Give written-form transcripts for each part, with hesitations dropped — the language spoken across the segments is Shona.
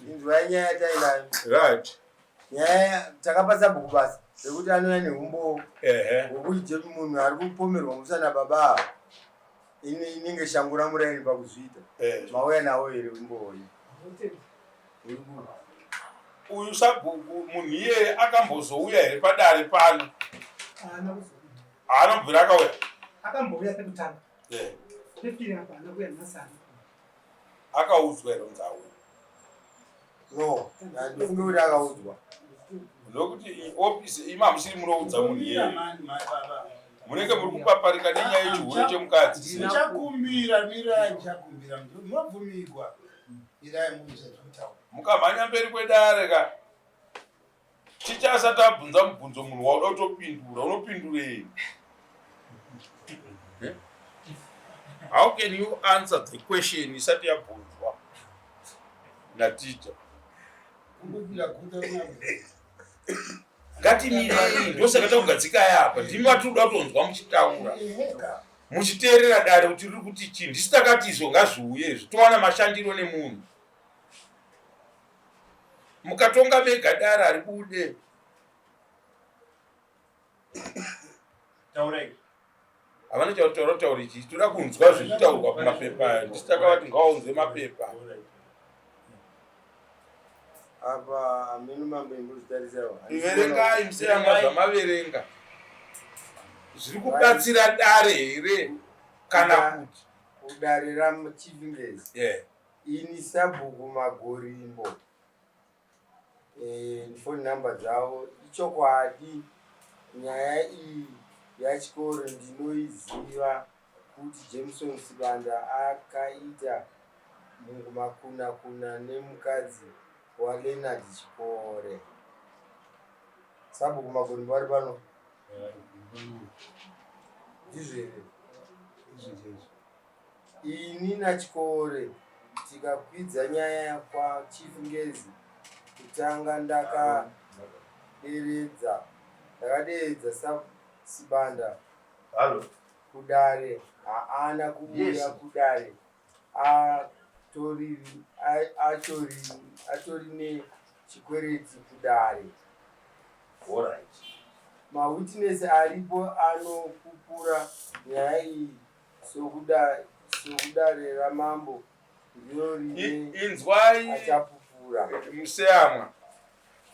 Inzwai nyaya yatainayo. Right. Nyaya takapa sabhuku basa rekuti anouya neumbowo hwekuti munhu ari kupomerwa mhosva nababa ava inenge shangu ramuraini pakuzviita. Mauya nawo here umbowo? Uyu sabhuku munhu iyeye akambozouya here padare pano? Haana kubvira akauya. Akambouya pekutanga. Pepiri apa haana kuuya, nhasi haana. Akaudzwa here kunzi auya? No, handifungi kuti akaudzwa. Nokuti ofisi imi hamusiri munoudza munhu iyeye, munenge muri kupaparika nenyaya yechihure chemukadzi. Ndichakumbira, mirai, ndichakumbira, munobvumigwa, mirai muizvazvokutaura. Mukamhanya mberi kwedare ka, ticha asati abvunza mubvunzo, munhu wauda kutopindura, unopindurei? How can you answer the question isati yabvunzwa naticha? Ngatimirei, ndosaka takugadzikai apa. Ndimi vatiri kuda kutonzwa muchitaura, muchiteerera dare kuti riri kuti chii. Ndisi takati izvo ngazviuye izvi, towana mashandiro nemunhu. Mukatonga mega dare haribude. Taurai. Havana chautaura kutaura ichi, toda kunzwa zvichitaurwa pamapepa aya. Ndisi takavati ngawaunze mapepa. Apa hameno, mambo, imbozvitarisawo. Verengai museyamwa zvamaverenga, zviri kubatsira dare here kana kuti? Kudare raChief Ngezi. Ini sabhuku Magorimbo, phone number dzavo. Ichokwadi, nyaya iyi yachikoro ndinoiziva kuti Jameson Sibanda akaita makuna kuna nemukadzi waLeonard Chikore. Sabhuku Magorimbo vari pano, ndizvo here? Ini naChikore tikakwidza nyaya kwaChief Ngezi kutanga, ndakadeedza Sibanda kudare, haana kuuya kudare. Atori nechikwereti kudare. Mawitness aripo anopupura nyaya iyi, sokudare ramambo ndiro rine Inzwai. achapupura. Museyamwa,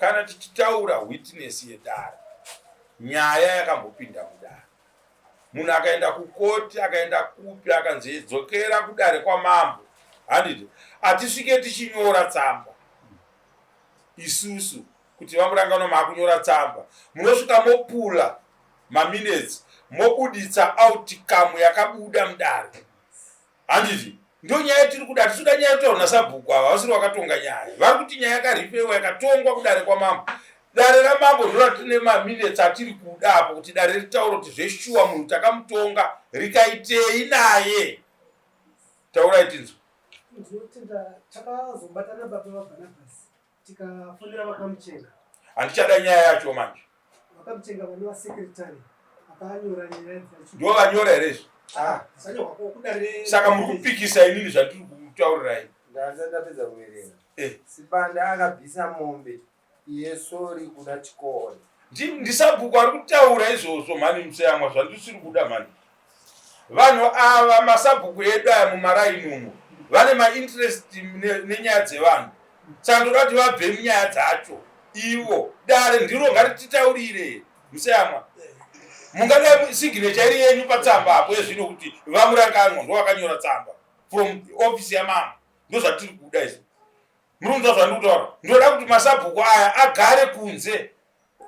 kana tichitaura witness yedare, nyaya yakambopinda mudare, munhu akaenda kukoti, akaenda kupi, akanzi dzokera kudare kwamambo, handiti hatisvike tichinyora tsamba isusu kuti vamurangano maakunyora tsamba? Munosvika mopula maminutes, mobuditsa outcome yakabuda mudare, handiti ndo nyaya yatiri kuda? Hatisi nyaya yekutaura nasabhuku ava, vasiri vakatonga nyaya. Vari kuti nyaya yakarifewa, yakatongwa kudare kwamambo. Dare ramambo ndo ratine maminutes atiri kuda apo, kuti dare ritaure kuti zveshuwa munhu takamutonga, rikaitei naye. Taurai tinzwa. Ndinotenda. Takazobatana baba vaBhanabhasi, tikafonera vakamuchenga. Handichada nyaya yacho manje. Vakamuchenga vanova secretary akanyora nyaya dzacho. Ndo vanyora here izvi? Ah. Zvanyorwa kudare. Saka muri kupikisa inini zvandiri kutaurirai? Ndandisati ndapedza kuverenga. Eh. Sibanda akabvisa mombe yesori kuna Chikore. Ndisabhuku ari kutaura izvozvo mhani, museyamwa, zvandisiri kuda mhani. Vanhu ava, masabhuku edu aya mumaraini umo, vane mainterest nenyaya dzevanhu, saka ndoda kuti vabve munyaya dzacho ivo. Dare ndiro ngarititaurire. Museyamwa, mungada signature iri yenyu patsamba apo yezvino kuti vamuranganwa ndo vakanyora tsamba from office yamama? Ndo zvatiri kuda izvi. Muri kunzwa zvandiri kutaura? Ndoda kuti masabhuku aya agare kunze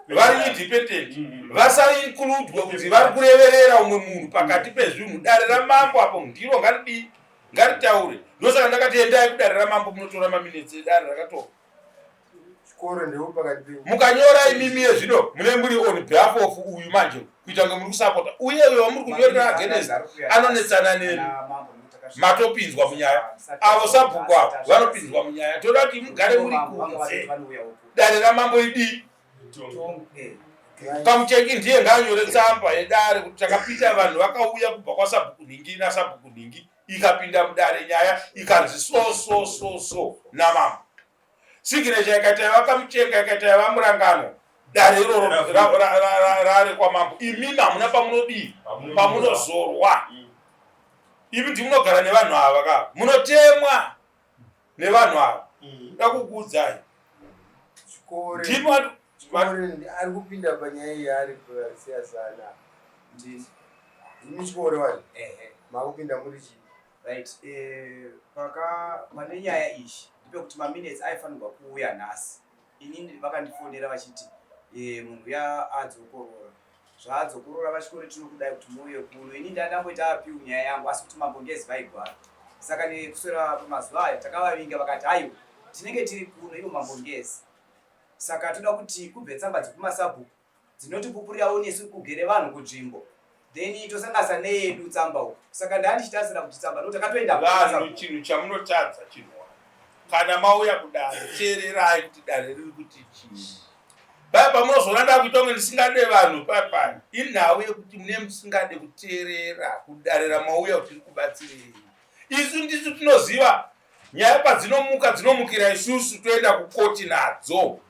vari independent, vasaincludwe kuti vari kureverera umwe munhu pakati pezvinhu. Dare ramambo apo ndiro ngaridii, ngaritaure. Ndosaka ndakati endai kudare ramambo munotora maminutes edare rakatora. Chikoro ndewo pakati penyu. Mukanyora imimi yezvino mune muri on behalf of uyu manje, kuita kunge muri kusapota, uye uyo wamuri kunyorera against anonetsana nemi, matopinzwa munyaya. Avo sabhuku avo vanopinzwa munyaya. Toda kuti mugare muri kunze, dare ramambo idii. Kamuchengi ndiye ngaanyore tsamba yedare kuti takapinda vanhu vakauya kubva kwasabhuku nhingi nasabhuku nhingi. Ikapinda mudare nyaya ikanzi so so so so namambo. Signature ikaita yavakamuchenga ikaita yavamurangano. Dare iroro rare kwamambo. Imimi hamuna pamunodii pamunozorwa. Imi ndimunogara nevanhu ava ka munotemwa nevanhu ava. Ndoda kukuudzai. Ndimo ari kupinda panyaya iyi ari siyasana. Ndini. Ndimi chikore wacho. Ehe. Makupinda muri chii? Right. Eh, paka pane nyaya iyi ndepekuti maminutes aifanirwa kuuya nhasi. Ini vakandifonera vachiti eh, munhu uya adzokorora. Zvaadzokorora vachikore tinokudai kuti muuye kuno. Ini ndandamboita apiu nyaya yangu asi kuti mambo ngezi vaigwara. Saka nekuswera pamazuva aya takavavinga vakati aiwa tinenge tiri kuno ivo mambo ngezi. Saka toda kuti kubve tsamba dzekumasabhuku dzinotipupurirawo nesu kugere vanhu kunzvimbo then tosanganisa neyedu tsamba uku saka ndandichitarisira kuti tsamba nokuti takatoenda vanhu chinhu chamunotadza chinhu kana mauya kudare teererai kuti dare riri kuti chii paya pamunozoona ndakuita kunge ndisingade vanhu paya paya inhau yekuti mune musingade kuteerera kudare ramauya kuti riri kubatsirei isu ndisu tinoziva nyaya padzinomuka dzinomukira isusu toenda kukoti nadzo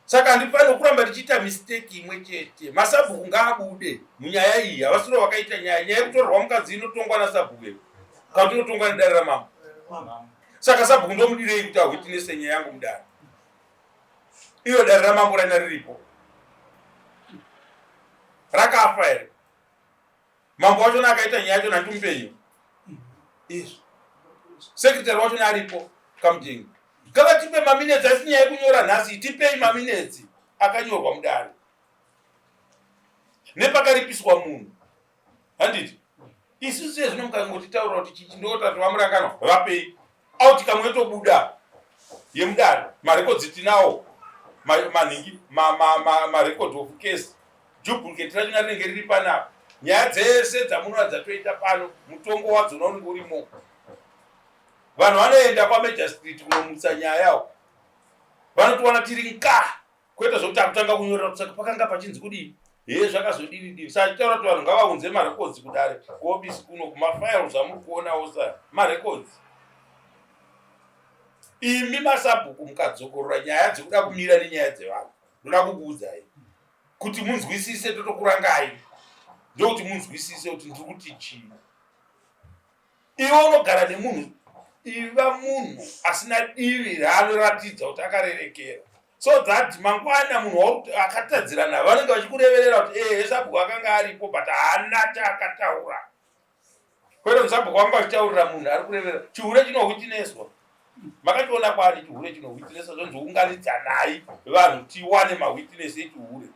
Saka handifanirwi kuramba ndichiita mistake imwe chete. Masabhuku ngaabude munyaya iyi. Havasiro vakaita nyaya. Nyaya yekutorerwa mukadzi inotongwa nasabhuku here? Kana kuti inotongwa nedare ramambo? Saka sabhuku ndomudirei kuti ahwitnesse nyaya yangu mudare? Iyo dare ramambo raina riripo. Rakafa here? Mambo wachona akaita nyaya yachona ndi mupenyu. Izvo. Secretary wachona aripo kamujengi. Ngavatipe maminetsi asi nyaya yekunyora nhasi tipei maminetsi akanyorwa mudare. Nepakaripiswa munhu. Handiti? Isu sezvino mukangotitaurira kuti chichi ndotati vamuranganwa vapei. Out kamwe tobuda yemudare marekodzi tinawo manhingi marecord of case duplicate rachona rinenge riri panapa nyaya dzese dzamunoona dzatoita pano mutongo wadzona unenge urimo vanhu vanoenda kwamajor street kunomutsa nyaya uko vanotiwana tiri nka kwete zvekuti akutanga kunyorera kuti saka pakanga pachinzi kudii hee zvakazodini dini saka chitaura kuti vanhu ngavaunze marekodzi kudare kuofisi kuno kumafiles amuri kuonawo sa marekodzi imi masabhuku mukadzokorora nyaya dzekuda kumira nenyaya dzevanhu ndoda kukuudzai kuti munzwisise totokurangai ndokuti munzwisise kuti ndiri kuti chii Iwe unogara nemunhu, iva munhu asina divi raanoratidza kuti akarerekera so that mangwana munhu akatadzirana vanenge vachikureverera kuti ehe sabhuku akanga aripo but haana chaakataura kwete kuti sabhuku vanga vachitaurira munhu ari kureverera chihure chinohwitineswa makachiona kwani chihure chinohwitineswa zvonzi unganidzanai vanhu tiwane mahwitines echihure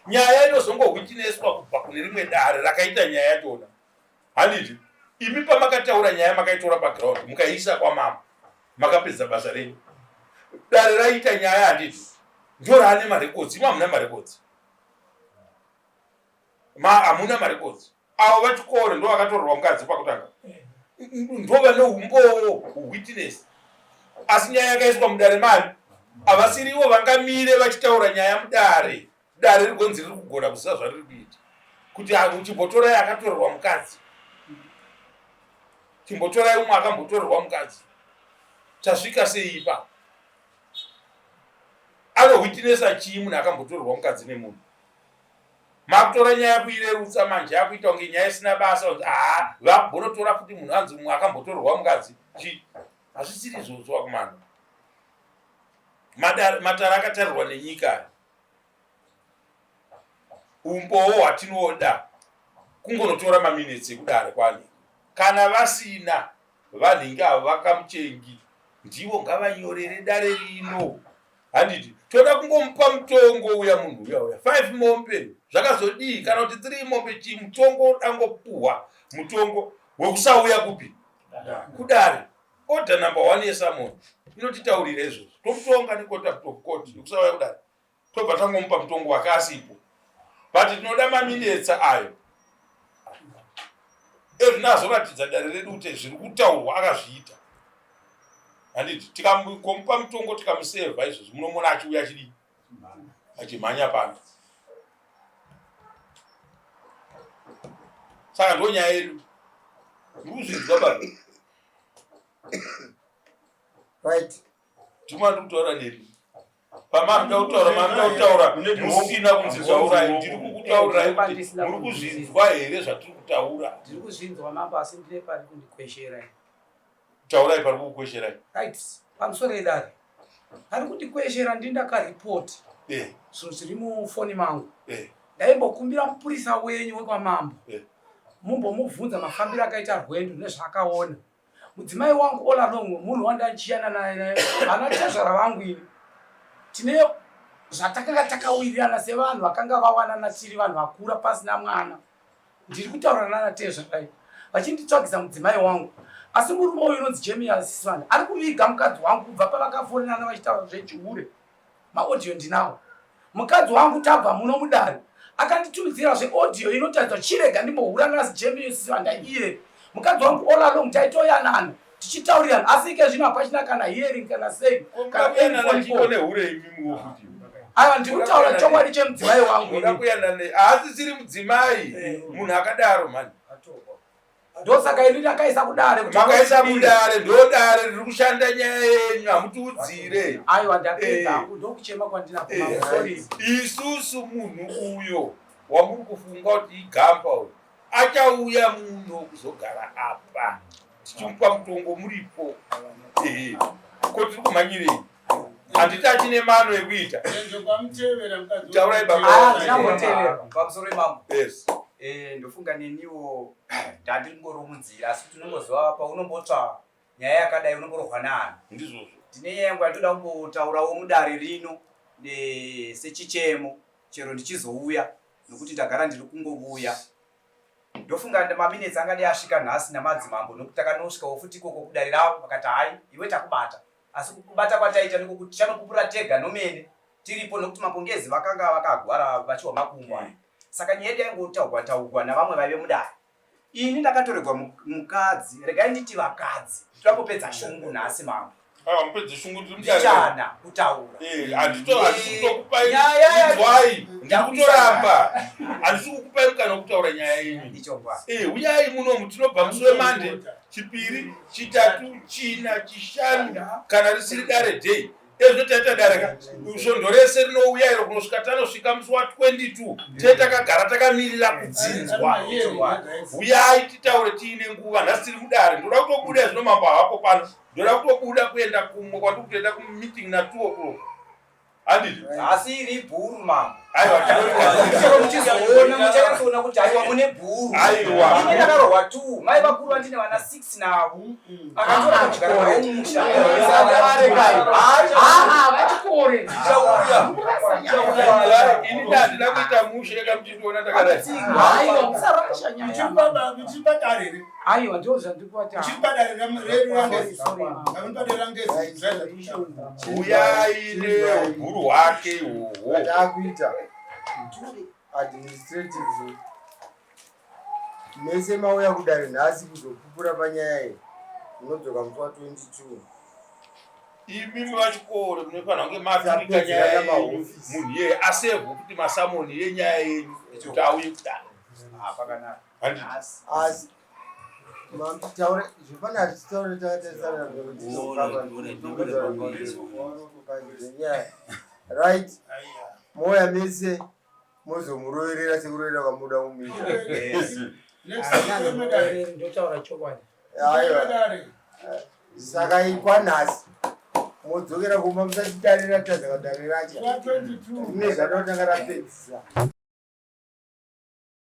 nyaya inozongohwitineswa kubva kune rimwe dare rakaita nyaya yachona Handiti imi pamakataura nyaya makaitora paground mukaiisa kwamambo makapedza basa renyu. Dare raita nyaya handiti ndoraane marekodzi imi hamuna marekodzi ma hamuna marekodzi avo vachikore ndo vakatorerwa mukadzi pakutanga ndo vane umbowo witness asi nyaya yakaiswa mudare mani havasirivo vangamire vachitaura nyaya mudare Dare rigonzi riri kugona kuziva zvariri kuita kuti chimbotorai akatorerwa mukadzi, chimbotorai umwe akambotorerwa mukadzi, tasvika sei ipapo? Anohwitinesa chii munhu akambotorerwa mukadzi nemunhu? Makutora nyaya kuirerutsa manje yakuita kunge nyaya isina basa kunzi haa vakugonotora futi munhu anzi mumwe akambotorerwa mukadzi chii? Hazvisiri izvozvo vakomana. Matare akatarirwa nenyika Umbowo hwatinoda kungonotora maminutes ekudare kwani kana vasina vanhingi avo vakamuchengi ndivo ngavanyorere dare rino handiti toda kungomupa mutongo uya munhu uya uya 5 mombe zvakazodii kana kuti 3 mombe chii mutongo udangopuhwa mutongo wekusauya kupi kudare order number 1 yesamon inotitaurira izvozvo tomutonga necontact of court yekusauya kudare tobva tangomupa mutongo wake asipo but tinoda maminetsa ayo ezvino azoratidza dare redu kuti zviri kutaurwa akazviita handiti tikamupa mutongo tikamusevha izvozvi munomona achiuya achidii achimhanya pano saka ndo nyaya yedu muri kuzvinzwa baba. Right. Ndimwa ndiri kutaura nemi. Pamamuda kutaura, mamuda kutaura musina kunzi taurai. Ndiri kukutaurirai kuti muri kuzvinzwa here zvatiri kutaura. Ndiri kuzvinzwa mambo, asi ndine pari kundikwesherai. Taurai pari kukukwesherai. Right. Pamusoro edare. Pari kundikweshera ndini ndakaripoti. Zvinhu zviri mufoni mangu. Ndaimbokumbira mupurisa wenyu wekwamambo. Mumbomubvunza mafambiro akaita rwendo nezvaakaona. Mudzimai wangu all along munhu wandanchiyana naye naye vana tezvara vangu ini tine zvatakanga takawirirana sevanhu vakanga vawanana tiri vanhu vakura pasina mwana. Ndiri kutaura nana tezvara vachinditsvagisa mudzimai wangu, asi murume uyu unonzi Jemias Sivanda ari kuviga mukadzi wangu kubva pavakafonerana vachitaura zvechihure. Maaudio ndinawo. Mukadzi wangu tabva muno mudare akanditumidzira zveaudio inotaridza chirega ndimbohura nasi Jemias Sivanda iye. Mukadzi wangu all along taitoyanana tichitaurirana, asi ike zvino hapachina kana hearing kana sei kana any phone call. Nehure imimiwo futi. Aiwa, ndiri kutaura chokwadi chemudzimai wangu. Unoda kuyanana, haasisiri mudzimai munhu akadaro mani. Ndosaka ini ndakaisa kudare kuti makaisa mudare, ndo dare riri kushanda nyaya yenyu, hamutiudzire. Aiwa, ndapedza hangu, ndokuchema kwandinako mambo, sorry. Isusu munhu uyo wamuri kufunga kuti igamba uyo achauya muno kuzogara apa tichimupa mutongo muripo. Ehe, ko tiri kumhanyirei? Handiti achine mano ekuita. Kwamutevera mukadzi. Taurai baba. Ah, ndinambotevera. Pamusoro imambo. Yes. Ndofunga neniwo ndandiri ngori munzira, asi tinongozova paunombotsva nyaya yakadai unomborohwa naani. Ndizvozvo. Ndine nyaya yangu yandinoda kumbotaurawo mudare rino sechichemo, chero ndichizouya nokuti ndagara ndiri kungovuya. Ndofunga maminitsi angadai asvika nhasi namadzimambo, nokuti takanosvikawo futi ikoko kudare ravo, vakati hai, iwe takubata, asi kubata kwataita nekokuti tichanopupura tega nomene tiripo, nokuti mapongezi vakanga vakagwara vachiwa makumbo aya. Saka nyaya yedu yaingotaugwa taugwa navamwe vaive mudare. Ini ndakatoregwa mukadzi, regai nditi vakadzi, ndoda kupedza shungu nhasi mambo. Aiwa, mupedze shungu, ndiri mudare. Ndichana kutaura. Handisi kutokupai. Nyaya Inzwai, ndiri kutoramba, handisi kukupai mukana wekutaura nyaya yenyu. Ichokwadi. Uyai munomu, tinobva musi wemande, chipiri, chitatu, china, chishanu, kana risiri dare day. Ezvo taita dare ka svondo rese rinouya iro, kunosvika tanosvika musi wa22 tee takagara takamirira kudzinzwa. Uyai titaure tiine nguva. Nhasi tiri mudare, ndoda kutobuda zvino, mambo havapo pano, ndoda kutobuda kuenda kumwe kwandiri kutoenda kumeeting na2 o'clock, handiti? Asi iri bhuru mambo. Aiwa. Chero muchizoona, muchanyatsoona kuti aiwa, mune bhuru. Aiwa. Ine ndakarohwa 2, mai vakuru vandine vana 6 navo, akatora kudyara navo mumusha. Ah, vachikore. Chauya, ini ndandida kuita mushe kamuchindiona ndakadai. Aiwa, musarasha nyaya. Muchiri here? Aiwa, ndo zvandiri kuvati. Muchiri padare redu rangezi? Sorry, mambo. Padare rangezi. Uyai neubhuru hwake ihwohwo. Takuita administrative, mese mauya kudare nhasi kuzopupura panyaya iyi, munodzoka musi wa22. Imimi vachikore munofanira kunge mafirika nyaya yenyu, munhu iyeye asevhu kuti masamoni yenyaya yenyu kuti auye kudare. Pakanaka. Handiti? Asi taure zvifana, tichitaure takatarisana nenyaya, right? Moya mese mozomuroverera sekuroverera kwamuda kumuita. Ndotaura chokwadi. Aiwa, saka ikwanhasi modzokera kumba, musatidarira tazaka dare racho rine zvatinotanga rapedzisa.